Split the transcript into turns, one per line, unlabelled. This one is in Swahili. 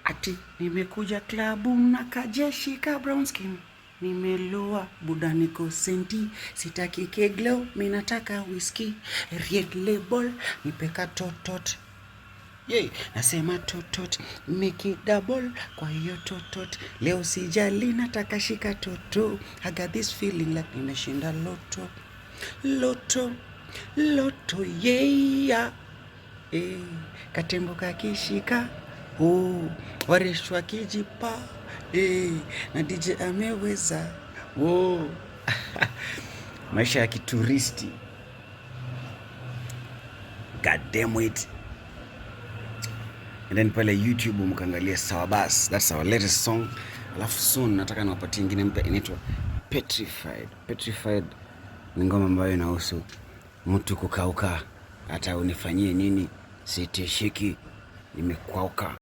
Ati nimekuja klabu na kajeshi ka brown skin, nimeloa buda, niko senti, sitaki keglo, mi nataka whisky, Red Label, nipe katotot. Yeah, nasema totot, make it double kwa hiyo totot. Leo sijali, nataka shika toto. I got this feeling like nimeshinda lotto, lotto, lotto, yeah. Eh, katembo kakishika, oh, wareshwa kijipa, eh, na DJ ameweza, oh. Maisha ya kituristi. God damn it. And then pale YouTube mkaangalia Sawa Bas, that's our latest song. Alafu soon nataka niwapatie ingine mpya inaitwa Petrified. Petrified ni ngoma ambayo inahusu mtu kukauka, hata unifanyie nini sitishiki, nimekwauka.